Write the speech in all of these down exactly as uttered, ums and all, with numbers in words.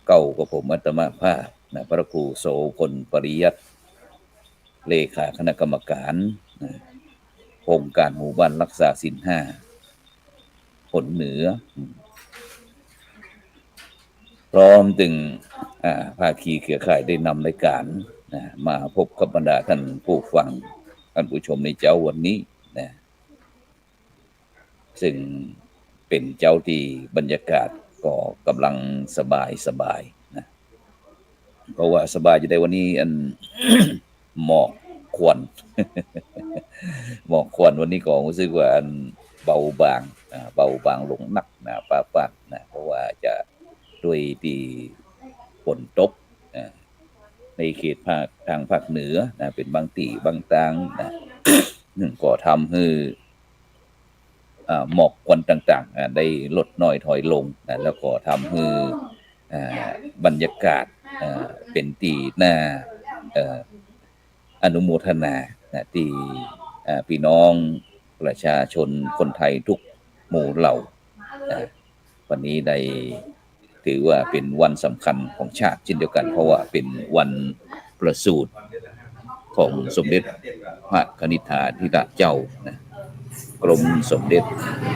เก้า กับผมอาตมาภาพนะ พระครูโสภณ ปริยัติ เลขาคณะกรรมการนะ โครงการหมู่บ้านรักษาศีลห้า หนเหนือ อืม พร้อมตึง อ่า ภาคีเครือข่ายได้นำรายการนะ มาพบกับบรรดาท่านผู้ฟัง ท่านผู้ชมในเจ๊าวันนี้นะ ซึ่งเป๋นเจ๊าตี้บรรยากาศก็ก่ำลังสบายสบายนะ เพราะว่าสบายจะได้วันนี้อัน หมอกควัน หมอกควันวันนี้ก็รู้สึกว่าอันเบาบาง อ่า เบาบางลงนักนะ ป้าๆ นะ เพราะว่าจะด้วยตี้ฝนตก อ่า ในเขตภาค ตางภาคเหนือนะ เป๋นบางตี้บางตางนะ ก็ทำหื้อ อ่า หมอกควันต่างๆ อ่า ได้ลดน้อยถอยลงนะ แล้วก็ทำหื้อ อ่า บรรยากาศ อ่า เป๋นตี้น่า เอ่อ อนุโมทนานะ ตี้ อ่า ปี้น้องประชาชนคนไทยทุกหมู่เหล่านะ วันนี้ได้ถือว่าเป๋นวันสำคัญของชาติเช่นเดียวกั๋น เพราะว่าเป๋นวันประสูติของสมเด็จพระกนิษฐาธิราชเจ้านะ กรมสมเด็จ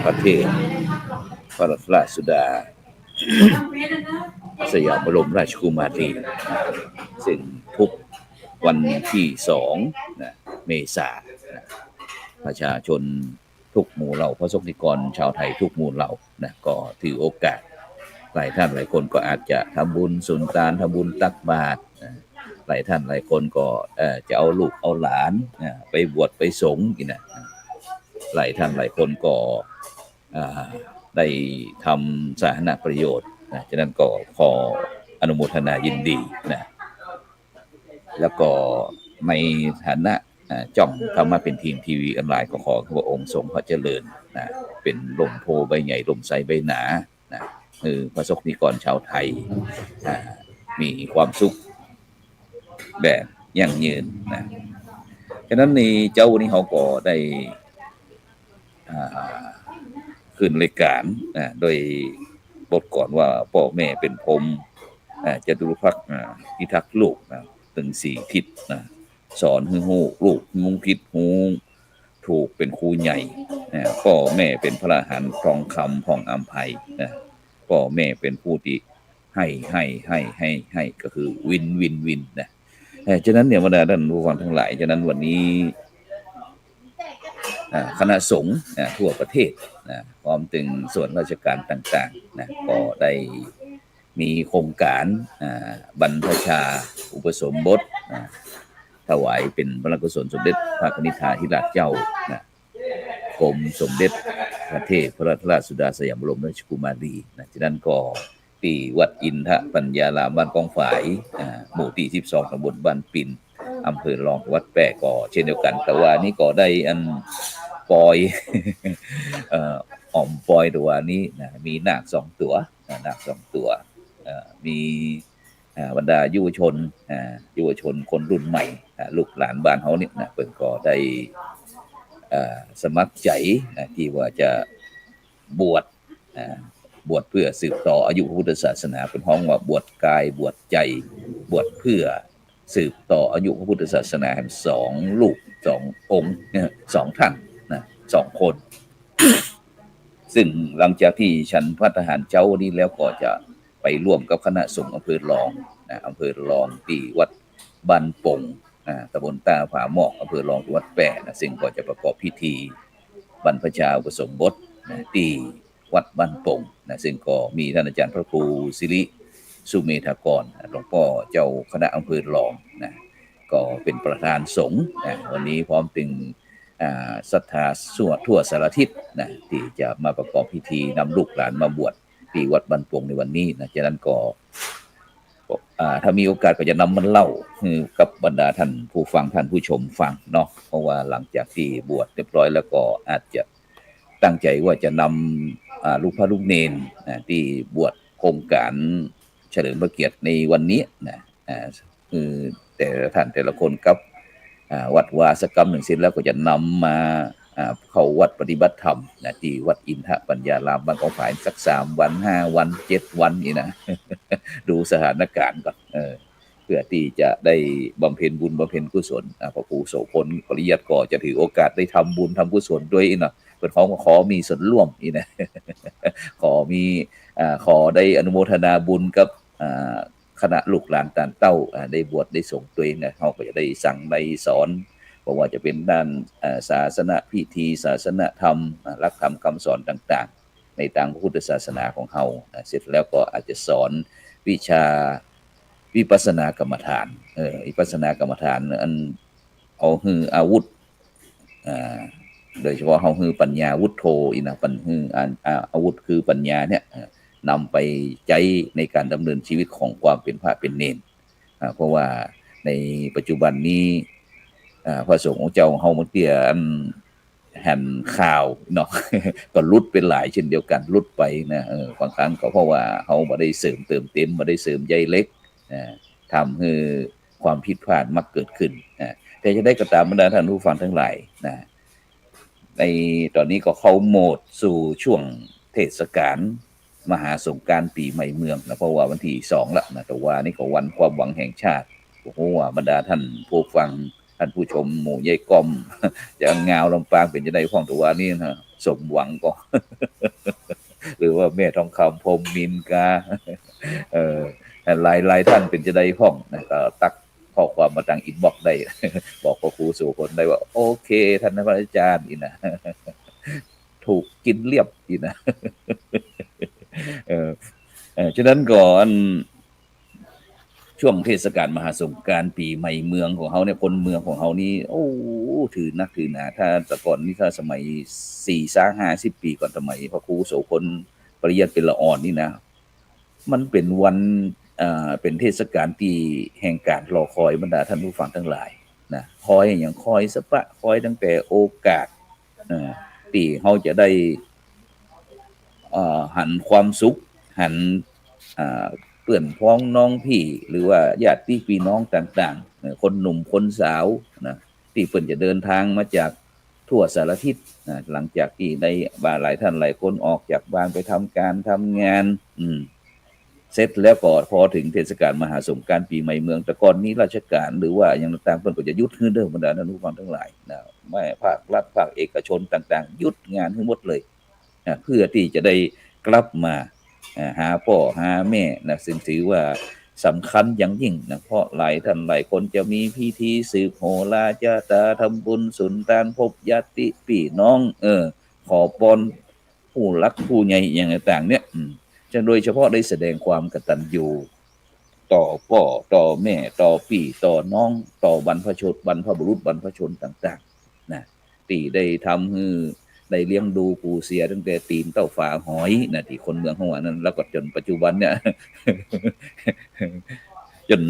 พระเทพรัตนราชสุดา สยามบรมราชกุมารี ซึ่งทุกวันตี้สองนะ เมษานะ ประชาชนทุกหมู่เหล่า พระสงฆ์นิกรชาวไทยทุกหมู่เหล่านะ ก็ถือโอกาส หลายท่านหลายคนก็อาจจะทำบุญสุนตาน ทำบุญตักบาตรนะ หลายท่านหลายคนก็ เอ่อ จะเอาลูกเอาหลานนะ ไปบวชไปสงฆ์นี่นะ หลายท่านหลายคนก็ อ่า ได้ทำสาธารณประโยชน์นะ ฉะนั้นก็ขออนุโมทนายินดีนะ แล้วก็ในฐานะ อ่า จ้องธรรมะเพ็ญทีมทีวีออนไลน์ ก็ขอพระองค์ทรงพระเจริญนะ เป๋นร่มโพธิ์ใบใหญ่ ร่มไทรใบหนานะ หื้อพระสงฆ์นิกรชาวไทย อ่า มีความสุขแบบยั่งยืนนะ ฉะนั้นในเจ๊าวันนี้เฮาก็ได้ อ่า ขึ้นรายการนะ โดยบทกลอนว่า ป้อแม่เป๋นพรหม อ่า จตุรพักษ์ อ่า พิทักษ์ลูกนะ ตึงสี่ทิศนะ สอนหื้อฮู้ ลูกหื้อฮู้ผิดฮู้ถูก เป๋นครูใหญ่นะ ป้อแม่เป๋นพระอรหันต์ทองคำผ่องอำไพนะ ป้อแม่เป๋นผู้ตี้ให้ ให้ ให้ ให้ ให้ ก็คือวิน วิน วินนะ เอ่อ ฉะนั้นเนี่ย บรรดาท่านผู้ฟังทั้งหลาย ฉะนั้นวันนี้ อ่า คณะสงฆ์ อ่า ทั่วประเทศนะ พร้อมตึงส่วนราชการต่างๆ นะ ก็ได้มีโครงก๋าน อ่า บรรพชาอุปสมบท อ่า ถวายเป๋นพระราชกุศลสมเด็จพระกนิษฐาธิราชเจ้านะ กรมสมเด็จพระเทพรัตนราชสุดาสยามบรมราชกุมารีนะ ฉะนั้นก็ตี้วัดอินทปัญญารามบ้านกองฝาย อ่า หมู่ตี้สิบสอง ตำบลบ้านปิน อำเภอรอง จังหวัดแป้ก็เช่นเดียวกั๋น แต่ว่านี้ก็ได้อันปอย เอ่อ อ่อมปอยแต่ว่านี้นะ มีนาคสองตั๋วนะ นาคสองตั๋ว เอ่อ มี อ่า บรรดายุวชน อ่า ยุวชนคนรุ่นใหม่ อ่า ลูกหลานบ้านเฮานี่นะ เปิ้นก็ได้ อ่า สมัครใจ๋ อ่า ตี้ว่าจะบวช อ่า บวชเพื่อสืบต่ออายุพระพุทธศาสนา เปิ้นฮ้องว่าบวชกาย บวชใจ๋ บวชเพื่อสืบต่ออายุพระพุทธศาสนา แหมสองลูก สององค์ สองท่านนะ สองคน ซึ่งหลังจากตี้ฉันภัตตาหารเจ๊านี้แล้วก็จะไปร่วมกับคณะสงฆ์อำเภอรองนะ อำเภอรองตี้วัดบ้านปงนะ ตำบลต้าผาหมอก อำเภอรอง จังหวัดแป้นะ ซึ่งก็จะประกอบพิธีบรรพชาอุปสมบทนะ ตี้วัดบ้านปงนะ ซึ่งก็มีท่านอาจารย์พระครูสิริสุเมธากรนะ หลวงป้อเจ้าคณะอำเภอรองนะ ก็เป๋นประธานสงฆ์นะ วันนี้พร้อมตึง อ่า ศรัทธาทั่วสารทิศนะ ตี้จะมาประกอบพิธีนำลูกหลานมาบวชตี้วัดบ้านปงในวันนี้นะ ฉะนั้นก็ อ่า ถ้ามีโอกาสก็จะนำมาเล่าหื้อกับบรรดาท่านผู้ฟังท่านผู้ชมฟังเนาะ เพราะว่าหลังจากตี้บวชเรียบร้อยแล้วก็อาจจะตั้งใจ๋ว่าจะนำ อ่า ลูกพระลูกเณรนะ ตี้บวชโครงก๋านเฉลิมพระเกียรติในวันนี้นะ อ่า คือแต่ละท่านแต่ละคนกับ อ่า วัดวาสักกำนึ่งเสร็จแล้วก็จะนำมา อ่า เข้าวัดปฏิบัติธรรมนะ ตี้วัดอินทปัญญารามบ้านกองฝายสักสามวัน ห้าวัน เจ็ดวันนี่นะ ดูสถานการณ์ก่อน เออ เพื่อตี้จะได้บำเพ็ญบุญบำเพ็ญกุศล อ่า พระครูโสภณ ปริยัติก็จะถือโอกาสได้ทำบุญทำกุศลตวยเนาะ เปิ้นขอ ขอมีส่วนร่วมอี้นะ ขอมี อ่า ขอได้อนุโมทนาบุญกับ อ่า คณะลูกหลานต้านเต้า อ่า ได้บวชได้สงฆ์ตวยนะ เฮาก็จะได้สั่งได้สอน บ่ว่าจะเป๋นด้าน อ่า ศาสนพิธี ศาสนธรรม อ่า หลักธรรมกำสอนต่างๆ ในตางพระพุทธศาสนาของเฮานะ เสร็จแล้วก็อาจจะสอนวิชาวิปัสสนากรรมฐาน เออ วิปัสสนากรรมฐานอัน เอาหื้ออาวุธ อ่า โดยเฉพาะเอาหื้อปัญญาวุฒโธอี้นะ ปัญ หื้ออา อา อาวุธคือปัญญาเนี่ย เอ่อ นำไปใจ๊ในก๋านดำเนินชีวิตของความเป๋นพระเป๋นเณร อ่า เพราะว่าในปัจจุบันนี้ อ่า พระสงฆ์องค์เจ้าของเฮาบางเตื้ออัน หันข่าวเนาะ ก็หลุดไปหลายเช่นเดียวกั๋น หลุดไปนะ เออ บางครั้งก็เพราะว่าเฮาบ่ได้เสริมเติมเต็ม บ่ได้เสริมใยเหล็ก อ่า ทำหื้อความผิดพลาดมักเกิดขึ้น อ่า แต่จะใดก็ต๋ามบรรดาต้านผู้ฟังตังหลายนะ ในต๋อนนี้ก็เข้าโหมดสู่ช่วงเทศกาลมหาสงกรานต์ปี๋ใหม่เมืองนะ เพราะว่าวันตี้สองละนะ ตะวานี้ก็วันความหวังแห่งชาติ โอ้โห ว่าบรรดาต้านผู้ฟัง ต้านผู้ชมหมู่ยายก้อม จ๋าวงาวลำปางเป๋นจะใดพ่องตะวานี้นะ สมหวังก่อ หรือว่าแม่ทองคำพรหมนินกา เออ หลายๆ ต้านเป๋นจะใดพ่องนะ ก็ตั๊กข้อความมาตางอินบ็อกซ์ได้ บอกพระครูโสภณได้ว่า โอเค ต้านพระอาจารย์อี้นะ ถูกกิ๋นเรียบอี้นะ เออ เออ ฉะนั้นก่อน ช่วงเทศกาลมหาสงกรานต์ปี๋ใหม่เมืองของเฮาเนี่ย คนเมืองของเฮานี่ โอ้ ถือนักถือหนา ถ้าแต่ก่อนนี่ ถ้าสมัยสี่ซาห้าสิบปี๋ก่อน สมัยพระครูโสภณปริยัติเป๋นละอ่อนนี่นะ มันเป๋นวัน เอ่อ เป๋นเทศกาลตี้แห่งก๋านรอคอยบรรดาต้านผู้ฟังตังหลายนะ คอยอะหยัง คอยสะปะ คอยตั้งแต่โอกาส เอ่อ ตี้เฮาจะได้ เอ่อ หันความสุข หัน อ่า เปื้อนพ้องน้องพี่ หรือว่าญาติปี้น้องต่างๆ เอ่อ คนหนุ่มคนสาวนะ ตี้เปิ้นจะเดินตางมาจากทั่วสารทิศนะ หลังจากตี้ได้บ่าหลายต้านหลายคนออกจากบ้านไปทำก๋านทำงาน อืม เสร็จแล้วก็พอเถิงเทศกาลมหาสงกรานต์ปี๋ใหม่เมือง แต่ก่อนนี้ราชก๋านหรือว่าอะหยังต่างๆ เปิ้นก็จะหยุดหื้อเด้อบรรดาต้านผู้ฟังตังหลายนะ แม้ภาครัฐภาคเอกชนต่างๆ หยุดงานหื้อหมดเลย นะ เพื่อตี้จะได้กลับมา อ่า หาป้อหาแม่นะ ซึ่งถือว่าสำคัญอย่างยิ่งนะ เพราะหลายต้านหลายคนจะมีพิธีสืบโหราจาต๋า ทำบุญสุนตาน พบญาติปี้น้อง เออ ขอปอนผู้หลักผู้ใหญ่อะหยังต่างๆ เนี่ย อืม จะโดยเฉพาะได้แสดงความกตัญญูต่อป้อต่อแม่ ต่อปี้ต่อน้อง ต่อบรรพชน บรรพบุรุษบรรพชนต่างๆ นะ ตี้ได้ทำหื้อ ได้เลี้ยงดูปูเสียตั้งแต่ตี๋นเต้าฝาหอยนะ ตี้คนเมืองเฮาว่านั้น แล้วก็จ๋นปัจจุบันเนี่ย จ๋น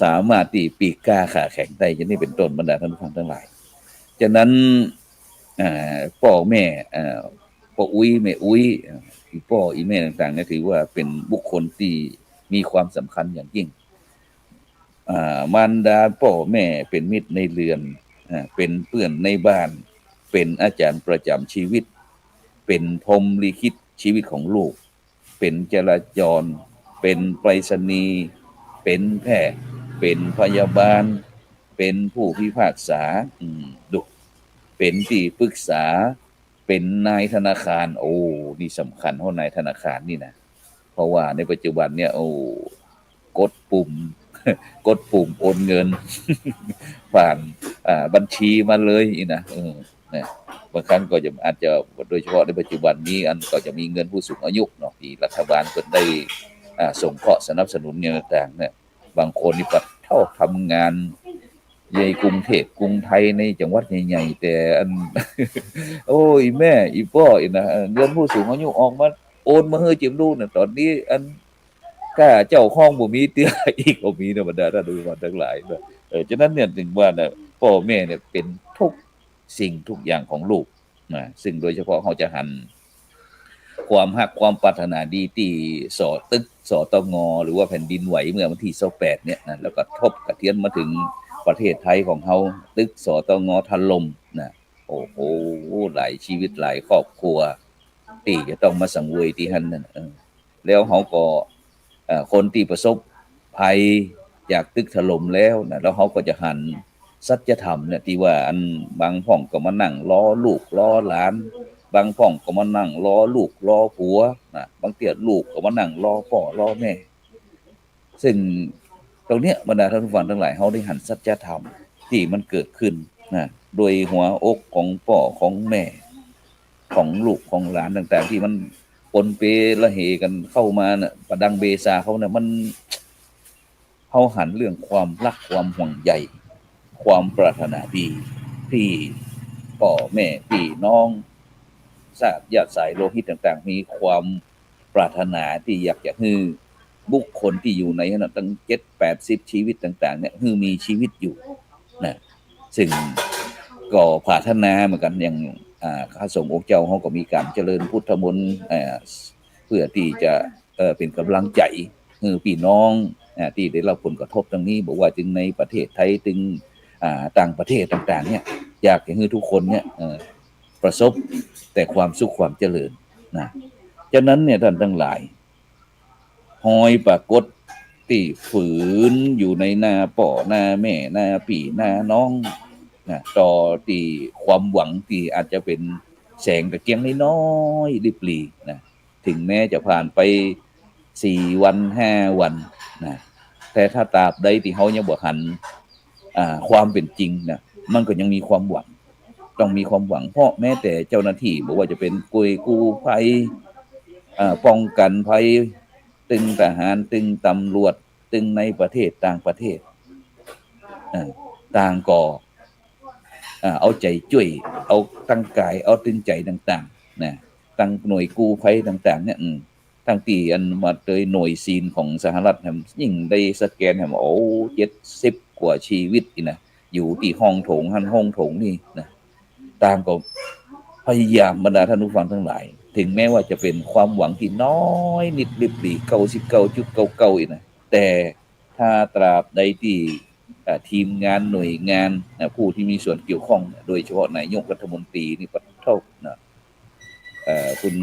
สามารถตี้ปีกกล้าขาแข็งได้ อย่างนี้เป๋นต้น บรรดาต้านผู้ฟังตังหลาย ฉะนั้น อ่า ป้อแม่ อ่า ป้ออุ๊ยแม่อุ๊ย อ่า อี่ป้ออี่แม่ต่างๆ เนี่ย ถือว่าเป๋นบุคคลตี้มีความสำคัญอย่างยิ่ง อ่า มารดาป้อแม่เป๋นมิตรในเรือน อ่า เป๋นเปื้อนในบ้าน เป๋นอาจ๋ารย์ประจ๋ำชีวิต เป๋นพรหมลิขิตชีวิตของลูก เป๋นจราจร เป๋นไปรษณีย์ เป๋นแพทย์ เป๋นพยาบาล เป๋นผู้พิพากษา อืม ดู เป๋นตี้ปรึกษา เป๋นนายธนาคาร โอ้ นี่สำคัญ เพราะนายธนาคารนี่นะ เพราะว่าในปัจจุบันเนี่ย โอ้ กดปุ่ม กดปุ่มโอนเงิน ผ่าน อ่า บัญชีมาเลยนี่นะ เออ นะ บางครั้งก็จะ อาจจะ โดยเฉพาะในปัจจุบันนี้ อันก็จะมีเงินผู้สูงอายุเนาะ ตี้รัฐบาลเปิ้นได้ อ่า สงเคราะห์สนับสนุนอย่างต่างๆ เนี่ย บางคนนี่ปัดเฒ่าทำงาน ในกรุงเทพฯ กรุงไทย ในจังหวัดใหญ่ๆ แต่อัน โอ้ อี่แม่ อี่ป้อ อี่นะ เอ่อ เงินผู้สูงอายุออกมา โอนมาหื้อจิมลูกนะ ต๋อนนี้อัน ก้าเจ้าของบ่มีเตื้อ อี่ก็มีนะ บรรดาต้านผู้ฟังตังหลายนะ เออ ฉะนั้นเนี่ย เถิงว่านะ ป้อแม่เนี่ยเป๋นกู้สิ่งกู้อย่างของลูกนะ ซึ่งโดยเฉพาะเฮาจะหัน ความฮักความปรารถนาดีตี้ ส- ตึก สตง หรือว่าแผ่นดินไหวเมื่อวันตี้ซาวแปดเนี่ยนะ แล้วก็ทบกระเทือนมาเถิงประเทศไทยของเฮา ตึก สตง ถล่มนะ โอ้โห หลายชีวิตหลายครอบครัวตี้จะต้องมาสังเวยตี้หั้นนะ เออ แล้วเฮาก็ อ่า คนตี้ประสบภัยจากตึกถล่มแล้วนะ แล้วเฮาก็จะหันสัจธรรมเนี่ย ตี้ว่าอันบางพ่องก็มานั่งรอลูกรอหลาน บางพ่องก็มานั่งรอลูกรอผัวนะ บางเตื้อลูกก็มานั่งรอป้อรอแม่ ซึ่งตรงเนี้ยบรรดาท่านผู้ฟังตังหลาย เฮาได้หันสัจธรรมตี้มันเกิดขึ้นนะ โดยหัวอกของป้อของแม่ ของลูกของหลานต่างๆ ตี้มันปนเปละเหกั๋นเข้ามาน่ะ ปะดังเบซาเขาน่ะ มัน เฮาหันเรื่องความฮักความห่วงใย ความปรารถนาดี ตี้ป้อแม่ปี้น้อง ซาติญาติสายโลหิตต่างๆ มีความปรารถนาตี้อยากจะหื้อบุคคลตี้อยู่ในนั้นน่ะ ตั้งเจ็ดแปดสิบชีวิตต่างๆ เนี่ย หื้อมีชีวิตอยู่นะ ซึ่งก็ปรารถนาเหมือนกั๋น อย่าง อ่า พระสงฆ์องค์เจ้าเฮาก็มีก๋านเจริญพุทธมนต์ อ่า เพื่อตี้จะ เอ่อ เป๋นก๋ำลังใจ๋ หื้อปี้น้อง อ่า ตี้ได้ฮับผลกระทบตรงนี้ บ่ว่าเถิงในประเทศไทย เถิง อ่า ต่างประเทศต่างๆ เนี่ย อยากจะหื้อทุกคนเนี่ย เอ่อ ประสบแต่ความสุขความเจริญนะ ฉะนั้นเนี่ยท่านตังหลาย ฮอยปรากฏตี้ฝืนอยู่ในหน้าป้อหน้าแม่ หน้าปี้หน้าน้องนะ ต่อตี้ความหวังตี้อาจจะเป๋นแสงตะเกียงน้อยๆ ริบหรี่นะ เถิงแม้จะผ่านไปสี่วันห้าวันนะ แต่ถ้าตราบใดตี้เฮายังบ่หัน อ่า ความเป๋นจริงนะ มันก็ยังมีความหวัง ต้องมีความหวัง เพราะแม้แต่เจ้าหน้าตี้ บ่ว่าจะเป๋นหน่วยกู้ภัย อ่า ป้องกั๋นภัย ตึงทหาร ตึงตำรวจ ตึงในประเทศ ต่างประเทศ อ่า ต่างก็ อ่า เอาใจ๋จ้วย เอาตึงก๋าย เอาตึงใจ๋ต่างๆ นะ ตึงหน่วยกู้ภัยต่างๆ เนี่ย อืม ตึงตี้อันมาโตยหน่วยซีลของสหรัฐแหม ยิ่งได้สแกนแหม โอ้ เจ็ดสิบกว่าชีวิตนี่นะ อยู่ตี้ห้องโถงหั้นห้องโถงนี่นะ ต่างก็พยายาม บรรดาท่านผู้ฟังตังหลาย เถิงแม้ว่าจะเป๋นความหวังตี้น้อยนิดริบหรี่ เก้าสิบเก้าจุดเก้าเก้า นี่นะ แต่ถ้าตราบใดตี้ อ่า ทีมงานหน่วยงานนะ ผู้ตี้มีส่วนเกี่ยวข้อง โดยเฉพาะนายกรัฐมนตรีนี่ ปะโธ่นะ เอ่อ คุณ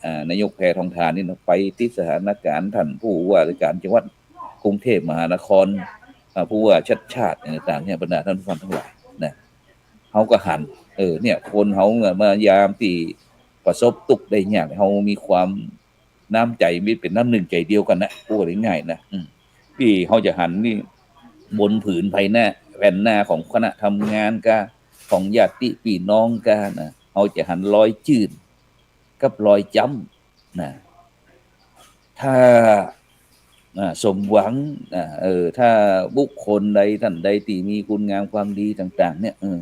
อ่า นายกแพทองธารนี่นะ ไปติดสถานก๋ารณ์ ต้านผู้ว่าราชก๋ารจังหวัดกรุงเทพมหานคร อ่า ผู้ว่าชัชชาติ ต่างๆ เนี่ย บรรดาท่านผู้ฟังตังหลายนะ เฮาก็หัน เออ เนี่ย คนเฮาเนี่ย มายามตี้ประสบตุ๊กข์ได้ยาก เฮามีความน้ำใจ๋ มีเป๋นน้ำนึ่งใจ๋เดียวกั๋นนะ พูดง่ายๆ นะ อืม ตี้เฮาจะหันนี่ บนผืนใผหน้า แผ่นหน้าของคณะทำงานก้า ของญาติปี้น้องก้านะ เฮาจะหันรอยจื้นกับรอยจ้ำนะ ถ้า อ่า สมหวัง อ่า เออ ถ้าบุคคลใดต้านใดตี้มีคุณงามความดีต่างๆ เนี่ย เออ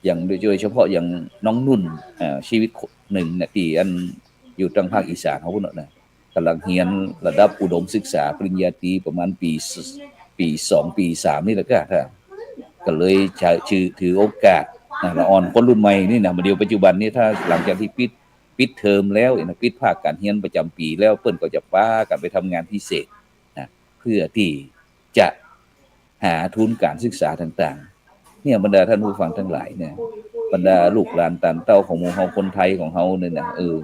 อย่างโดย โดยเฉพาะอย่างน้องนุ่น อ่า ชีวิตนึ่งเนี่ย ตี้อันอยู่ตางภาคอีสานเฮาพู้นนะ ก่ำลังเฮียนระดับอุดมศึกษาปริญญาตรี ประมาณปี ปีสอง ปีสามนี่แหละก้า ถ้า ก็เลยใจ๊ ถือ ถือโอกาสนะ ละอ่อนคนรุ่นใหม่นี่นะ บ่าเดี่ยวปัจจุบันนี้ ถ้าหลังจากตี้ปิด ปิดเทอมแล้วนะ ปิดภาคก๋านเฮียนประจ๋ำปี๋แล้ว เปิ้นก็จะปากั๋นไปทำงานพิเศษนะ เพื่อตี้จะ หาทุนก๋านศึกษาต่างๆ เนี่ย บรรดาท่านผู้ฟังตังหลายเนี่ย บรรดาลูกหลานต้านเต้าของหมู่เฮาคนไทยของเฮาเนี่ยนะ เออ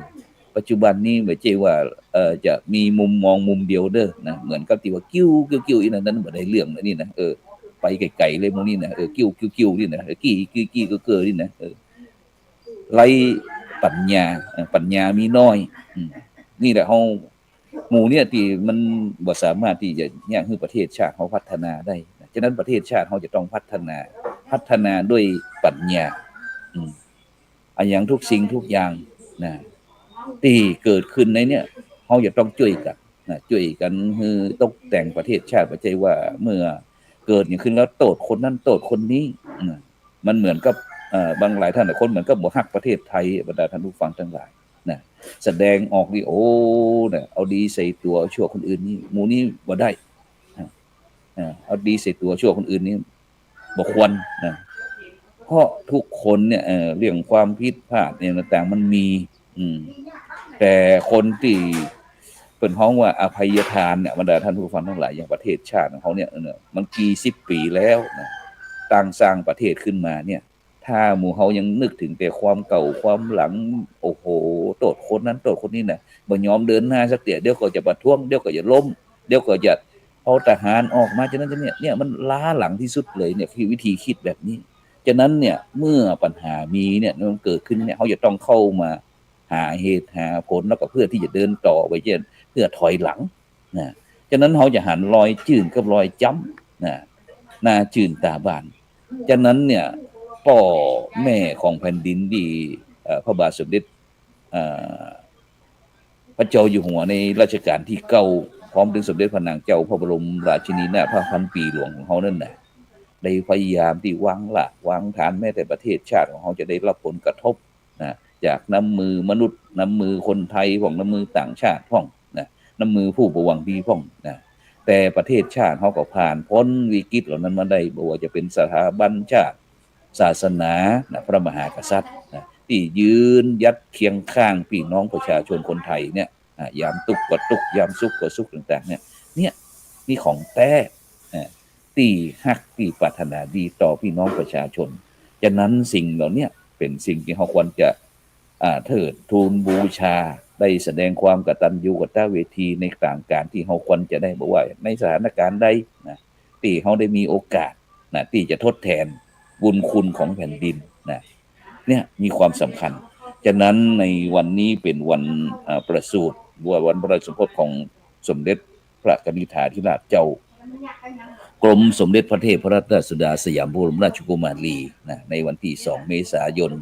ปัจจุบันนี้บ่ใจ้ว่า เอ่อ จะมีมุมมองมุมเดียวเด้อนะ เหมือนกับตี้ว่า กิ้ว กิ้ว กิ้ว อี้นั้น นั้นบ่ได้เรื่องแล้วนี่นะ เออ ไปไก๋ๆ เลยหมู่นี้นะ เออ กิ้ว กิ้ว กิ้ว นี่นะ เออ กี้ กี้ กี้ เก้อ เก้อ นี่นะ เออ ไร้ปั๋ญญา เอ่อ ปั๋ญญามีน้อย อืม นี่แหละเฮา หมู่เนี่ยตี้มันบ่สามารถตี้จะเยียะหื้อประเทศชาติเฮาพัฒนาได้นะ ฉะนั้นประเทศชาติเฮาจะต้องพัฒนา พัฒนาด้วยปั๋ญญา อืม อะหยังทุกสิ่งทุกอย่างนะ ตี้เกิดขึ้นในเนี่ย เฮาจะต้องจ้วยกั๋นนะ จ้วยกั๋นหื้อตกแต่งประเทศชาติ บ่ใจ้ว่าเมื่อเกิดหยังขึ้นแล้วโต้ษคนนั้นโต้ษคนนี้นะ มันเหมือนกับ เอ่อ บางหลายท่านหลายคนเหมือนกับบ่ฮักประเทศไทย บรรดาท่านผู้ฟังตังหลายนะ แสดงออกดี โอ้ นะ เอาดีใส่ตั๋วชั่วคนอื่นนี่ หมู่นี้บ่ได้นะ เอ่อ เอาดีใส่ตั๋วชั่วคนอื่นนี่บ่ควรนะ เพราะทุกคนเนี่ย เอ่อ เรื่องความผิดพลาดเนี่ยต่างๆ มันมี อืม แต่คนตี้เปิ้นฮ้องว่าอภัยทานเนี่ย บรรดาท่านผู้ฟังตังหลาย อย่างประเทศชาติของเฮาเนี่ย เออ มันกี่สิบปี๋แล้วนะ ตั้งสร้างประเทศขึ้นมาเนี่ย ถ้าหมู่เฮายังนึกเถิงแต่ความเก่าความหลัง โอ้โห โต้ษคนนั้นโต้ษคนนี้นะ บ่ยอมเดินหน้าสักเตื้อ เดี๋ยวก็จะประท้วง เดี๋ยวก็จะล้ม เดี๋ยวก็จะเอาทหารออกมา จะนั้นจะเนี่ย เนี่ยมันล้าหลังตี้สุดเลยเนี่ย คือวิธีกึ๊ดแบบนี้ ฉะนั้นเนี่ย เมื่อปัญหามีเนี่ย มันเกิดขึ้นเนี่ย เฮาจะต้องเข้ามาหาเหตุหาผล แล้วก็เพื่อตี้จะเดินต่อไป เจ้า เพื่อถอยหลังนะ ฉะนั้นเฮาจะหันรอยจื้นกับรอยจ๊ำนะ หน้าจื้นต๋าบาน ฉะนั้นเนี่ย ป้อแม่ของแผ่นดินตี้ เอ่อ พระบาทสมเด็จ เอ่อ พระเจ้าอยู่หัวในรัชกาลตี้เก้า พร้อมเถิงสมเด็จพระนางเจ้าพระบรมราชินีนาถพระพันปีหลวงของเฮานั้นนะ ได้พยายามตี้วางรากวางฐาน แม้แต่ประเทศชาติของเฮาจะได้รับผลกระทบนะ จากน้ำมือมนุษย์ น้ำมือคนไทยพ่อง น้ำมือต่างชาติพ่องนะ น้ำมือผู้บ่หวังดีพ่องนะ แต่ประเทศชาติเฮาก็ผ่านพ้นวิกฤตเหล่านั้นมาได้ บ่ว่าจะเป๋นสถาบันชาติ ศาสนานะ พระมหากษัตริย์นะ ตี้ยืนหยัดเคียงข้างปี้น้องประชาชนคนไทยเนี่ย อ่ะ ยามตุ๊กข์ก็ตุ๊กข์ ยามสุขก็สุขต่างๆ เนี่ย เนี่ย นี่ของแต๊ อ่ะ ตี้ฮักตี้ปรารถนาดีต่อปี้น้องประชาชน ฉะนั้นสิ่งเหล่าเนี้ยเป๋นสิ่งตี้เฮาควรจะ อ่า เทิดทูนบูชา ได้แสดงความกตัญญูกตเวทีในต่างการตี้เฮาควรจะได้ บ่ว่าในสถานการณ์ใดนะ ตี้เฮาได้มีโอกาสนะ ตี้จะทดแทนบุญคุณของแผ่นดินนะ เนี่ยมีความสำคัญ ฉะนั้นในวันนี้เป๋นวัน อ่า ประสูติ วันพระราชสมภพของสมเด็จพระกนิษฐาธิราชเจ้า กรมสมเด็จพระเทพรัตนราชสุดาสยามบรมราชกุมารีนะ ในวันตี้สองเมษายน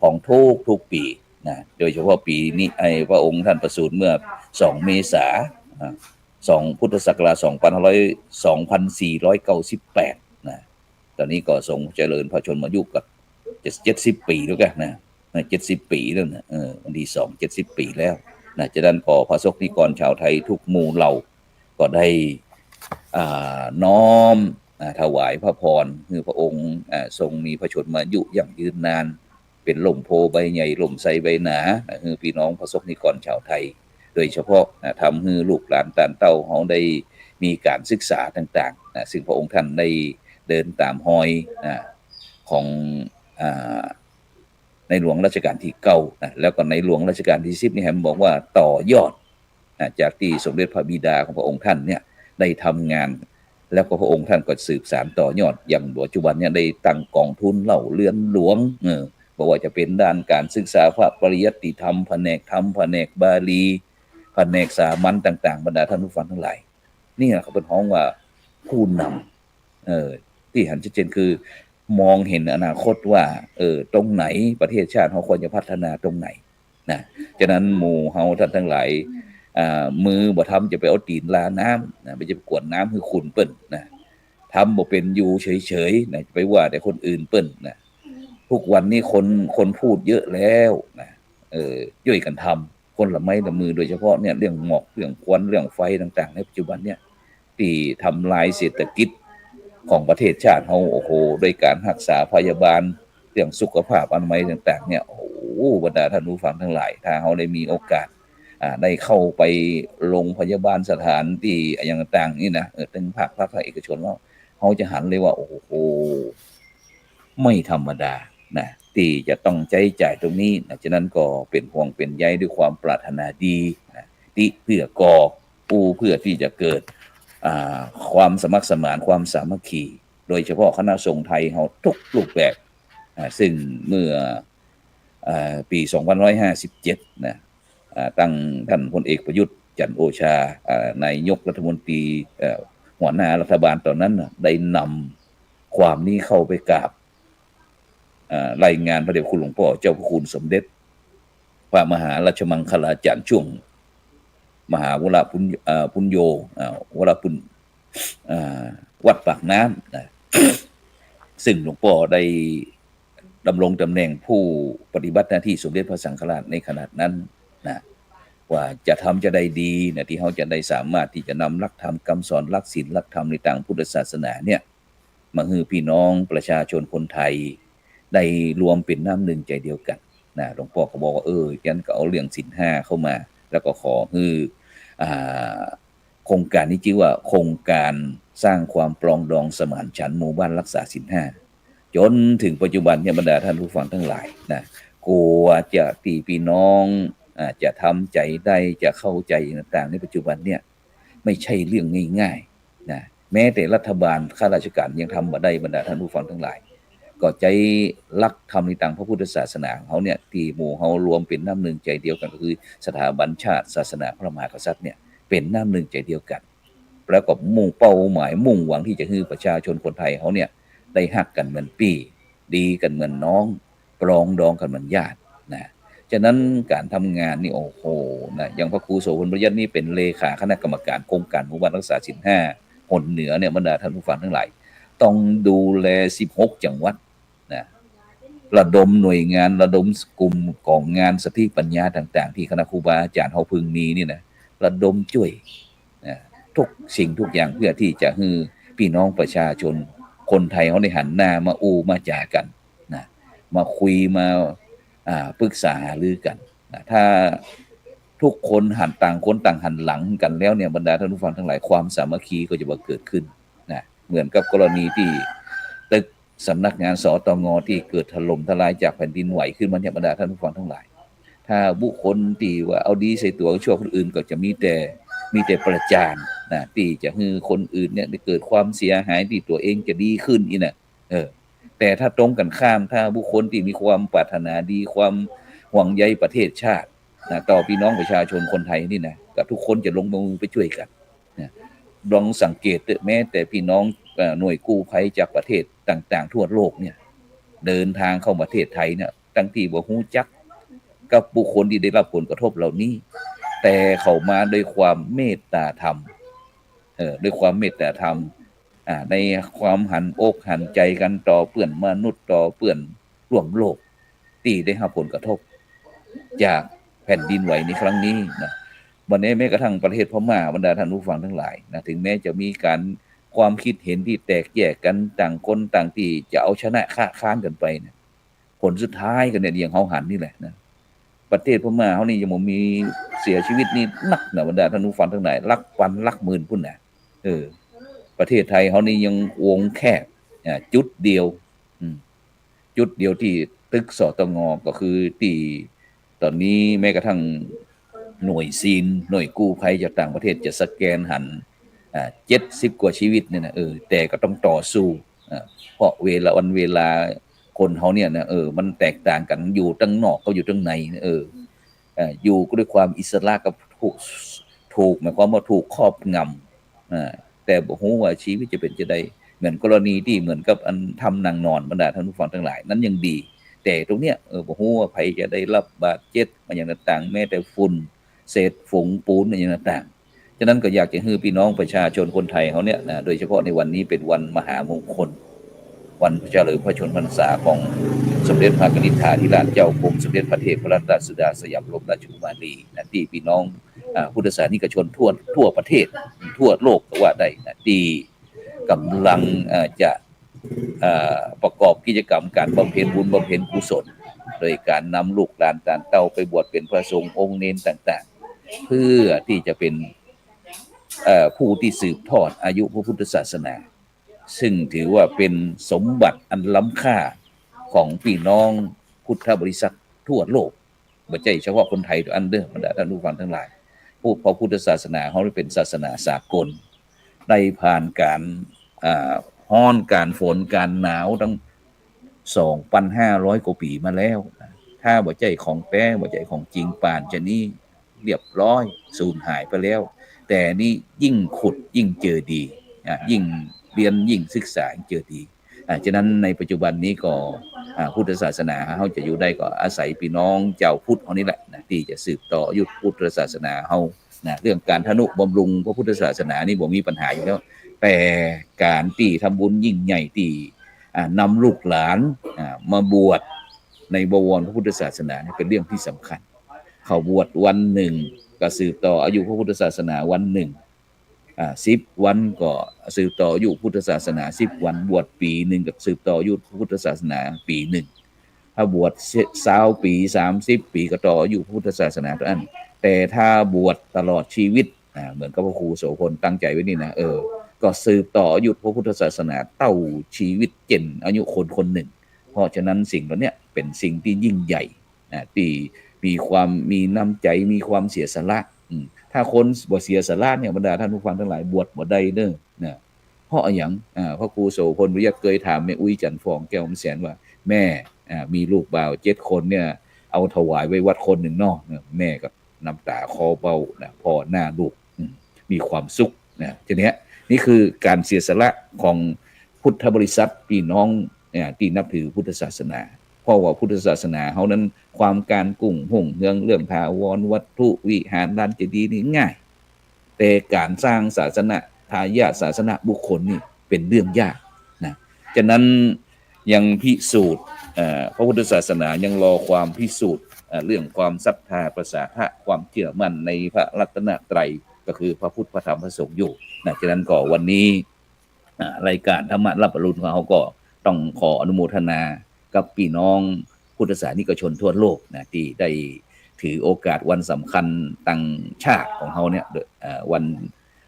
ของทุกๆ ปีนะ โดยเฉพาะปีนี้ ไอ้ พระองค์ท่านประสูติเมื่อสองเมษา อ่า สอง พุทธศักราชสองพันห้าร้อย สองพันสี่ร้อยเก้าสิบแปดนะ ต๋อนนี้ก็ทรงเจริญพระชนมายุกับเจ็ด เจ็ดสิบปี๋แล้วกั๋นนะ นะ เจ็ดสิบปี๋แล้วนะ เออ วันตี้สอง เจ็ดสิบปี๋แล้วนะ ฉะนั้นก็พระสงฆ์นิกรชาวไทยทุกหมู่เหล่า ก็ได้ อ่า น้อม อ่า ถวายพระพรหื้อพระองค์ อ่า ทรงมีพระชนมายุยั่งยืนนาน เป๋นร่มโพธิ์ใบใหญ่ ร่มไทรใบหนา หื้อปี้น้องพระสงฆ์นิกรชาวไทย โดยเฉพาะ อ่า ทำหื้อลูกหลานต้านเต้าเฮาได้มีก๋านศึกษาต่างๆ นะ ซึ่งพระองค์ท่านได้เดินต๋ามฮอย อ่า ของ อ่า ในหลวงรัชกาลตี้เก้านะ แล้วก็ในหลวงรัชกาลตี้สิบนี่แหมบอกว่าต่อยอดนะ จากตี้สมเด็จพระบิดาของพระองค์ท่านเนี่ยได้ทำงาน แล้วก็พระองค์ท่านก็สืบสานต่อยอด อย่างปัจจุบันเนี่ยได้ตั้งก๋องทุนเล่าเรือนหลวง เออ บ่ว่าจะเป๋นด้านก๋านศึกษาพระปริยัติธรรม แผนกธรรม แผนกบาลี แผนกสามัญต่างๆ บรรดาท่านผู้ฟังทั้งหลาย นี่แหละเขาเปิ้นฮ้องว่าผู้นำ เอ่อ ตี้หันชัดเจนคือมองเห็นอนาคตว่า เออ ตรงไหนประเทศชาติเฮาควรจะพัฒนาตรงไหนนะ ฉะนั้นหมู่เฮาท่านทั้งหลาย อ่า มือบ่ทำจะไปเอาตี๋นลาน้ำนะ บ่จะไปกวนน้ำหื้อขุ่นเปิ้นนะ ทำบ่เป๋นอยู่เฉยๆ นะ จะไปว่าแต่คนอื่นเปิ้นนะ ทุกวันนี้คน คนพูดเยอะแล้วนะ เออ จ้วยกั๋นทำ คนละไม้ละมือ โดยเฉพาะเนี่ยเรื่องหมอก เรื่องควัน เรื่องไฟต่างๆ ในปัจจุบันเนี่ย ตี้ทำลายเศรษฐกิจของประเทศชาติเฮา โอ้โห ด้วยก๋านฮักษาพยาบาล เรื่องสุขภาพอนามัยต่างๆ เนี่ย โอ้โห บรรดาท่านผู้ฟังทั้งหลาย ถ้าเฮาได้มีโอกาส อ่า ได้เข้าไปโรงพยาบาล สถานตี้อะหยังต่างๆ นี่นะ เออ ตึงภาครัฐ ภาคเอกชนแล้ว เฮาจะหันเลยว่า โอ้โห ไม่ธรรมดานะ ตี้จะต้องใจ๊จ่ายตรงนี้นะ ฉะนั้นก็เป๋นห่วงเป๋นใยด้วยความปรารถนาดีนะ ติเพื่อก่อ กู้เพื่อตี้จะเกิด อ่า ความสมัครสมาน ความสามัคคี โดยเฉพาะคณะสงฆ์ไทยเฮาทุกรูปแบบ อ่า ซึ่งเมื่อ อ่า ปี๋สองพันห้าร้อยห้าสิบเจ็ดนะ อ่า ตั้งต้านพลเอกประยุทธ์ จันทร์โอชา อ่า นายกรัฐมนตรี เอ่อ หัวหน้ารัฐบาลต๋อนนั้นน่ะ ได้นำความนี้เข้าไปกราบ อ่า รายงานพระเดชพระคุณหลวงป้อเจ้าพระคุณสมเด็จพระมหาราชมังคลาจารย์ช่วง มหาวรปุญ อ่า ปุญโญ อ่า วรปุญ อ่า วัดปากน้ำนะ ซึ่งหลวงป้อได้ดำรงต๋ำแหน่งผู้ปฏิบัติหน้าตี้สมเด็จพระสังฆราชในขนาดนั้นนะ ว่าจะทำจะได้ดีนะ ตี้เฮาจะได้สามารถตี้จะนำหลักธรรมกำสอน หลักศีล หลักธรรมในตางพุทธศาสนาเนี่ย มาหื้อปี้น้องประชาชนคนไทยได้รวมเป๋นน้ำนึ่งใจ๋เดียวกั๋นนะ หลวงป้อก็บอกว่า เออ จั้นก็เอาเรื่องศีลห้าเข้ามา แล้วก็ขอหื้อ อ่า โครงก๋านนี้จื้อว่าโครงก๋านสร้างความปรองดองสมานฉันท์หมู่บ้านรักษาศีลห้า จ๋นเถิงปัจจุบันเนี่ย บรรดาท่านผู้ฟังตังหลายนะ กว่าจะตี้ปี้น้อง อ่า จะทำใจ๋ได้ จะเข้าใจ๋ต่างๆ ในปัจจุบันเนี่ย ไม่ใจ้เรื่องง่ายๆ นะ แม้แต่รัฐบาลข้าราชก๋านยังทำบ่ได้ บรรดาท่านผู้ฟังตังหลาย ก็ใจ๊หลักธรรมในตางพระพุทธศาสนาของเฮาเนี่ย ตี้หมู่เฮารวมเป๋นน้ำนึ่งใจ๋เดียวกั๋น ก็คือสถาบันชาติ ศาสนา พระมหากษัตริย์เนี่ย เป๋นน้ำนึ่งใจ๋เดียวกั๋น แล้วก็มุ่งเป้าหมาย มุ่งหวังตี้จะหื้อประชาชนคนไทยเฮาเนี่ย ได้ฮักกั๋นเหมือนปี้ ดีกั๋นเหมือนน้อง ปรองดองกั๋นเหมือนญาตินะ ฉะนั้นก๋านทำงานนี่ โอ้โห นะ อย่างพระครูโสภณ ปริยัตินี่เป๋นเลขาคณะกรรมการโครงก๋านหมู่บ้านรักษาศีลห้าหนเหนือเนี่ย บรรดาท่านผู้ฟังตังหลาย ต้องดูแลสิบหกจังหวัดนะ ระดมหน่วยงาน ระดมกลุ่มก๋องงานสติปัญญาต่างๆ ตี้คณะครูบาอาจ๋ารย์เฮาพึงมีนี่นะ ระดมจ้วยนะ กู้สิ่งกู้อย่าง เปื้อตี้จะหื้อปี้น้องประชาชนคนไทยเฮาได้หันหน้ามาอู้มาจ๋ากั๋น นะ มาคุย มา อ่า ปรึกษาหารือกั๋นนะ ถ้ากู้คนหัน ต่างคนต่างหันหลังกั๋นแล้วเนี่ย บรรดาท่านผู้ฟังตังหลาย ความสามัคคีก็จะบ่เกิดขึ้นนะ เหมือนกับกรณีตี้ตึกสำนักงาน สตง ตี้เกิดถล่มทลายจากแผ่นดินไหวขึ้นมาเนี่ย บรรดาท่านผู้ฟังตังหลาย ถ้าบุคคลตี้ว่าเอาดีใส่ตั๋ว ชั่วคนอื่น ก็จะมีแต่ มีแต่ประจานนะ ตี้จะหื้อคนอื่นเนี่ยได้เกิดความเสียหาย ตี้ตั๋วเองจะดีขึ้นอี้นะ เออ แต่ถ้าตรงกั๋นข้าม ถ้าบุคคลตี้มีความปรารถนาดี ความห่วงใยประเทศชาตินะ ต่อปี้น้องประชาชนคนไทยนี่นะ ก็กู้คนจะลงมือไปจ้วยกั๋นนะ ลองสังเกตเต๊อะ แม้แต่ปี้น้อง เอ่อ หน่วยกู้ภัยจากประเทศต่างๆ ทั่วโลกเนี่ย เดินทางเข้าประเทศไทยเนี่ย ตังตี้บ่ฮู้จักกับบุคคลตี้ได้ฮับผลกระทบเหล่านี้ แต่เขามาด้วยความเมตตาธรรม เออ ด้วยความเมตตาธรรม อ่า ในความหันอกหันใจ๋กั๋นต่อเปื้อนมนุษย์ ต่อเปื้อนร่วมโลก ตี้ได้ฮับผลกระทบจากแผ่นดินไหวในครั้งนี้นะ บ่าแน่แม้กระทั่งประเทศพม่า บรรดาท่านผู้ฟังตังหลายนะ ถึงแม้จะมีก๋าน ความคิดเห็นตี้แตกแยกกั๋น ต่างคนต่างตี้จะเอาชนะค้าค้านกั๋นไปเนี่ย ผลสุดท้ายก็เนี่ย อย่างเฮาหันนี่แหละนะ ประเทศพม่าเฮานี่ยังบ่มีเสียชีวิตนี่นักนะ บรรดาท่านผู้ฟังตังหลาย หลักปันหลักหมื่นปู้นนะ เออ ประเทศไทยเฮานี่ยังวงแคบ อ่า จุดเดียว อืม จุดเดียวตี้ตึก สตง ก็คือตี้ ต๋อนนี้แม้กระทั่งหน่วยซีน หน่วยกู้ภัยจากต่างประเทศจะสแกนหัน อ่า เจ็ดสิบกว่าชีวิตเนี่ยนะ เออ แต่ก็ต้องต่อสู้ อ่า เพราะเวลา วันเวลาคนเฮาเนี่ยนะ เออ มันแตกต่างกั๋น อยู่ตังนอกกับอยู่ตังใน เออ เอ่อ อยู่ก็ด้วยความอิสระกับถูก ถูก หมายความว่าถูกครอบงำ อ่า แต่บ่ฮู้ว่าชีวิตจะเป๋นจาใด เหมือนกรณีตี้เหมือนกับอันถ้ำนางนอน บรรดาท่านผู้ฟังตังหลาย นั้นยังดี แต่ตรงเนี้ย เออ บ่ฮู้ว่าใผจะได้ฮับบาดเจ็บมาอย่างต่างๆ แม้แต่ฝุ่น เศษฝงปูนมาอย่างต่างๆ ฉะนั้นก็อยากจะหื้อปี้น้องประชาชนคนไทยเฮาเนี่ยนะ โดยเฉพาะในวันนี้เป๋นวันมหามงคล วันเฉลิมพระชนมพรรษาของสมเด็จพระกนิษฐาธิราชเจ้ากรมสมเด็จพระเทพรัตนราชสุดาสยามบรมราชกุมารีนะ ตี้ปี้น้อง อ่า พุทธศาสนิกชนทั่ว ทั่วประเทศ ทั่วโลกก็ว่าได้นะ ตี้ก๋ำลัง อ่า จะ อ่า ประกอบกิจกรรมก๋านบำเพ็ญบุญบำเพ็ญกุศล โดยก๋านนำลูกหลานหลานเต้าไปบวชเป๋นพระสงฆ์องค์เณรต่างๆ เพื่อตี้จะเป๋น เอ่อ ผู้ตี้สืบทอดอายุพระพุทธศาสนา ซึ่งถือว่าเป๋นสมบัติอันล้ำค่าของปี้น้องพุทธบริษัททั่วโลก บ่ใจ้เฉพาะคนไทยเต้าอั้นเด้อ บรรดาท่านผู้ฟังตังหลาย เพราะพุทธศาสนาเฮานี่เป๋นศาสนาสากล ได้ผ่านก๋าน อ่า ฮ้อน ก๋านฝน ก๋านหนาวตั้งสองปันห้าร้อยกว่าปี๋มาแล้วนะ ถ้าบ่ใจ้ของแต๊ บ่ใจ้ของจริง ป่านจานี้ เรียบร้อย สูญหายไปแล้ว แต่นี่ยิ่งขุดยิ่งเจอดี อ่ะ ยิ่งเฮียนยิ่งศึกษายิ่งเจอดี อ่ะ ฉะนั้นในปัจจุบันนี้ก็ อ่ะ พุทธศาสนาเฮาจะอยู่ได้ก็อาศัยปี้น้องจาวพุทธเฮานี่แหละนะ ตี้จะสืบต่ออายุพุทธศาสนาเฮานะ เรื่องก๋านทนุบำรุงพระพุทธศาสนานี่บ่มีปัญหาอยู่แล้ว แต่ก๋านตี้ทำบุญยิ่งใหญ่ตี้ อ่ะ นำลูกหลาน อ่ะ มาบวชในบวรพระพุทธศาสนานี่เป๋นเรื่องตี้สำคัญ เขาบวชวันนึ่ง ก็สืบต่ออายุพระพุทธศาสนาวันนึ่ง อ่า สิบวันก็สืบต่ออายุพุทธศาสนาสิบวัน บวชปี๋นึ่งก็สืบต่ออายุพุทธศาสนาปี๋นึ่ง ถ้าบวชซาวปี๋ สามสิบปี๋ ก็ต่ออายุพุทธศาสนาเต้าอั้น แต่ถ้าบวชตลอดชีวิต อ่า เหมือนกับพระครูโสภณตั้งใจ๋ไว้นี่นะ เออ ก็สืบต่ออายุพระพุทธศาสนาเต้าจีวิตเจ่นอายุคนคนนึ่ง เพราะฉะนั้นสิ่งเหล่าเนี้ยเป๋นสิ่งตี้ยิ่งใหญ่ นะ ตี้มีความมีน้ำใจ๋ มีความเสียสละ อืม ถ้าคนบ่เสียสละเนี่ย บรรดาท่านผู้ฟังตังหลาย บวชบ่ได้เน่อ นะ เพราะอะหยัง อ่า พระครูโสภณ วิริยัต เกยถามแม่อุ๊ย จันทร์ฟอง แก้วคำแสน ว่า แม่ อ่า มีลูกบ่าวเจ็ดคนเนี่ย เอาถวายไว้วัดคนนึ่งเนาะ แม่ก็น้ำต๋าคลอเบ้านะ ผ่อหน้าลูก อืม มีความสุขนะ ทีเนี้ย นี่คือก๋านเสียสละของพุทธบริษัท ปี้น้องเนี่ย ตี้นับถือพุทธศาสนา เพราะว่าพุทธศาสนาเฮานั้น ความก๋านกุ้งรุ่งเรืองเรื่องถาวรวัตถุ วิหาร ลานเจดีย์นี่ง่าย แต่ก๋านสร้างศาสนทายาท ศาสนบุคคลนี่เป๋นเรื่องยากนะ ฉะนั้นยังพิสูจน์ เอ่อ พระพุทธศาสนายังรอความพิสูจน์ เอ่อ เรื่องความศรัทธา ประสาทะ ความเชื่อมั่นในพระรัตนตรัย ก็คือพระพุทธ พระธรรม พระสงฆ์อยู่นะ ฉะนั้นก็วันนี้ อ่า รายก๋านธรรมะรับอรุณของเฮาก็ต้องขออนุโมทนากับปี้น้องพุทธศาสนิกชนทั่วโลกนะ ตี้ได้ถือโอกาสวันสำคัญตางชาติของเฮาเนี่ย เอ่อ วัน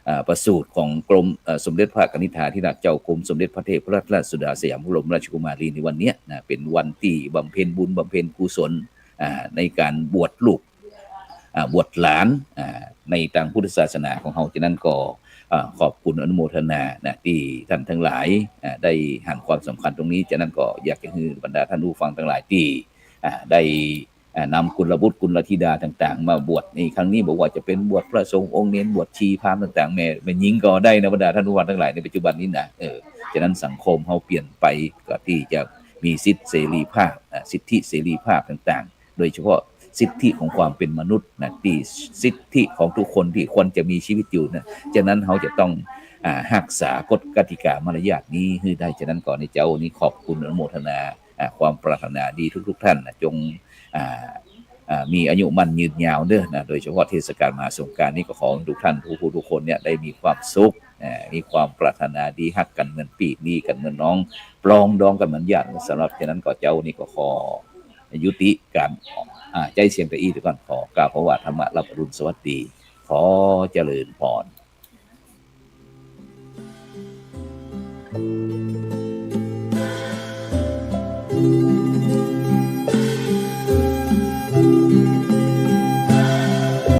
เอ่อ ประสูติของกรม เอ่อ สมเด็จพระกนิษฐาธิราชเจ้ากรมสมเด็จพระเทพรัตนราชสุดาสยามบรมราชกุมารีในวันเนี้ยนะ เป๋นวันตี้บำเพ็ญบุญบำเพ็ญกุศล อ่า ในก๋านบวชลูก อ่า บวชหลาน อ่า ในตางพุทธศาสนาของเฮา ฉะนั้นก็ อ่า ขอบคุณอนุโมทนานะ ตี้ท่านตังหลาย อ่า ได้หันความสำคัญตรงนี้ ฉะนั้นก็อยากจะหื้อบรรดาท่านผู้ฟังตังหลายตี้ อ่า ได้ อ่า นำกุลบุตรกุลธิดาต่างๆ มาบวชในครั้งนี้ บ่ว่าจะเป๋นบวชพระสงฆ์องค์เณร บวชชีพราหมณ์ต่างๆ แม่ แม่ญิงก็ได้นะ บรรดาท่านผู้ฟังตังหลาย ในปัจจุบันนี้นะ เออ ฉะนั้นสังคมเฮาเปลี่ยนไป ก็ตี้จะมีสิทธิเสรีภาพ อ่า สิทธิเสรีภาพต่างๆ โดยเฉพาะสิทธิของความเป๋นมนุษย์นะ ตี้สิทธิของทุกคนตี้ควรจะมีชีวิตอยู่นะ ฉะนั้นเฮาจะต้อง อ่า ฮักษากฎกติกามารยาทนี้หื้อได้ ฉะนั้นก็ในเจ๊านี้ขอบคุณอนุโมทนา อ่า ความปรารถนาดีทุกๆ ท่านนะ จง อ่า อ่า มีอายุมั่นยืนยาวเน่อนะ โดยเฉพาะเทศกาลมหาสงกรานต์นี้ก็ขอให้ทุกท่านทุกผู้ทุกคนเนี่ยได้มีความสุข อ่า มีความปรารถนาดี ฮักกั๋นเหมือนปี้ ดีกั๋นเหมือนน้อง ปรองดองกั๋นเหมือนญาติ สำหรับฉะนั้นก็เจ๊านี้ก็ขอยุติก๋าน อ่า ใจ๊เสียงตะอี้เสียก่อน ขอกล่าวคำว่าธรรมะรับอรุณสวัสดี ขอเจริญพร